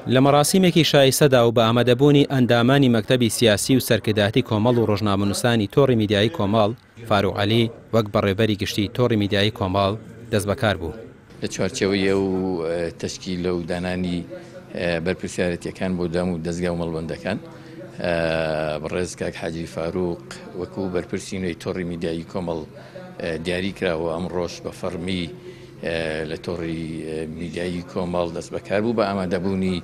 لە مەراسیمێکی شایستەدا و بە ئامادەبوونی ئەندامانی مەکتەبی سیاسی و سەرکردایەتی کۆمەڵ و ڕۆژنامەنووسانی تۆڕی میدیایی کۆمەڵ، فاروق عەلی وەک بەڕێوەبەری گشتیی تۆڕی میدیایی کۆمەڵ دەستبەکار بوو. لە چوارچێوەی ئەو تەشکیلە و دانانی بەرپرسیارێتیەکان بۆ دام و دەزگا و مەڵبەندەکان، بەڕێز کاک حاجی فاروق وەکو بەرپرسی نوێی تۆڕی میدیایی کۆمەڵ دیاری کرا و ئەمڕۆش بە فەڕمی لە تۆڕی میدیایی کۆمەڵ دەستبەکار بوو بە ئامادەبوونی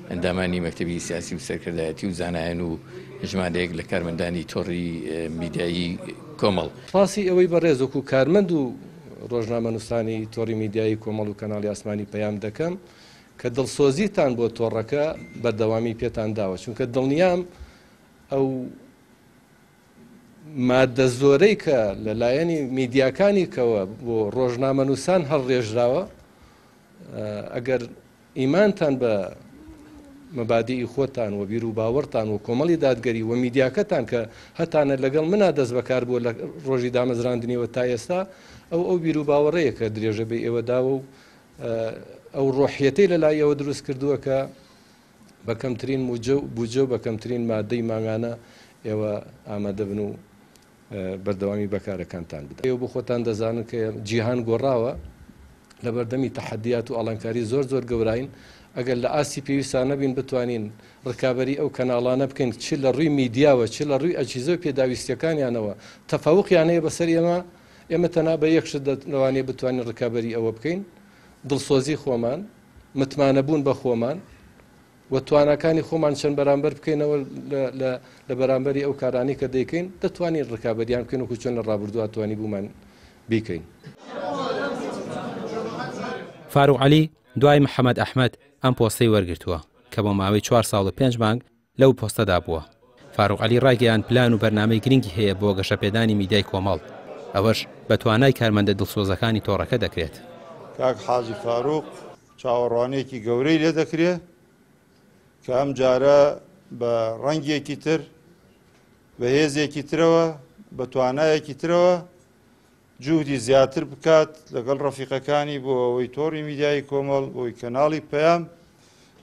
ئەندامانی مەکتەبی سیاسی و سەرکردایەتی و زانایان و ژمارەیەک لە کارمەندانی تۆڕی میدیایی کۆمەڵ. سپاسی ئێوەی بەڕێز وەکو کارمەند و ڕۆژنامەنووسانی تۆڕی میدیایی کۆمەڵ و کەناڵی ئاسمانی پەیام دەکەم کە دڵسۆزیتان بۆ تۆڕەکە بەردەوامی پێتان داوە چونکە دڵنیام ئەو مادە زۆرەی کە لە لایەنی میدیاکانی کەوە بۆ ڕۆژنامەنووسان هەڵڕێژراوە ئەگەر ئیمانتان بە مەبادیئی خۆتان و بیر و باوەڕتان و کۆمەڵی دادگەری و میدیاکەتان کە هەتانە لەگەڵ منا دەست بەکار بووە لە ڕۆژی دامەزراندنیەوە تا ئێستا ئەو ئەو بیر و باوەڕەیە کە درێژە بە ئێوە داوە و ئەو ڕۆحیەتەی لە لای ئێوە دروست کردووە کە بە کەمترین موجە و بودجە و بە کەمترین مادەی مانگانە ئێوە ئامادە بن و بەردەوامی بە کارەکانتان بدەن. ئێوە بۆ خۆتان دەزانن کە جیهان گۆڕاوە، لەبەردەمی تەحەدیات و ئاڵنکاری زۆر زۆر گەوراین، ئەگەر لە ئاستی پێویستا نەبین بتوانین ڕکابەری ئەو کەناڵانە بکەین چ لە ڕووی میدیاوە چ لە ڕووی ئەجهیزە و پێداویستیەکانیانەوە تەفەوقیان هەیە بەسەر ئێمە، ئێمە تەنها بە یەک شت لەوانەیە بتوانین ڕکابەری ئەوە بکەین، دڵسۆزی خۆمان، متمانەبوون بە خۆمان و تواناکانی خۆمان چەند بەرامبەر بکەینەوە لە بەرامبەری ئەو کارانەی کە دەیکەین دەتوانین ڕکابەریان بکەین وەکو چۆن لە ڕابردووە توانی بوومان بیکەین. فاروق عەلی دوای محەمەد ئەحمەد ئەم پۆستەی وەرگرتووە کە بۆ ماوەی چوار ساڵ و پێنج مانگ لەو پۆستەدا بووە. فاروق عەلی ڕایگەیاند پلان و بەرنامەی گرنگی هەیە بۆ گەشەپێدانی میدیای کۆمەڵ، ئەوەش بە توانای کارمەندە دڵسۆزەکانی تۆڕەکە دەکرێت. کاک حاجی فاروق چاوەڕوانییەکی گەورەی لێ دەکرێ کە ئەم جارە بە ڕەنگێکی تر، بە هێزێکی ترەوە، بە توانایەکی ترەوە جوهدی زیاتر بکات لەگەڵ ڕەفیقەکانی بۆ ئەوەی تۆڕی میدیایی کۆمەڵ، بۆی کەناڵی پەیام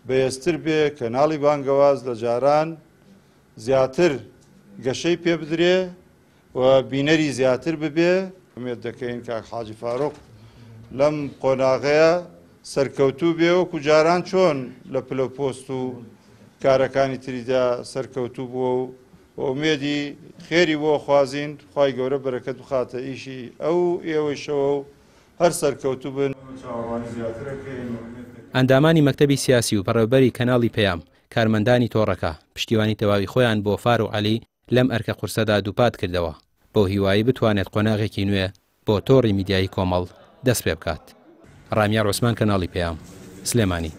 بەهێزتر بێ، کەناڵی بانگەواز لە جاران زیاتر گەشەی پێ بدرێ و بینەری زیاتر ببێ. ئومێد دەکەین کاک حاجی فاروق لەم قۆناغەیە سەرکەوتوو بێ، وەکو جاران چۆن لە پلە و پۆست و کارەکانی تریدا سەرکەوتوو بووە و ئومێدی خێری بۆ خوازین، خوای گەورە بەرەکەت بخاتە ئیشی ئەو و ئێوەیشەوە و هەر سەرکەوتوو بن. ئەندامانی مەکتەبی سیاسی و بەڕێوەبەری کەناڵی پەیام، کارمەندانی تۆڕەکە، پشتیوانی تەواوی خۆیان بۆ فاروق عەلی لەم ئەرکە قورسەدا دووپات کردەوە، بەو هیوایەی بتوانێت قۆناغێکی نوێ بۆ تۆڕی میدیایی کۆمەڵ دەست پێ بکات. ڕامیار عوسمان کەناڵی پەیام، سلێمانی.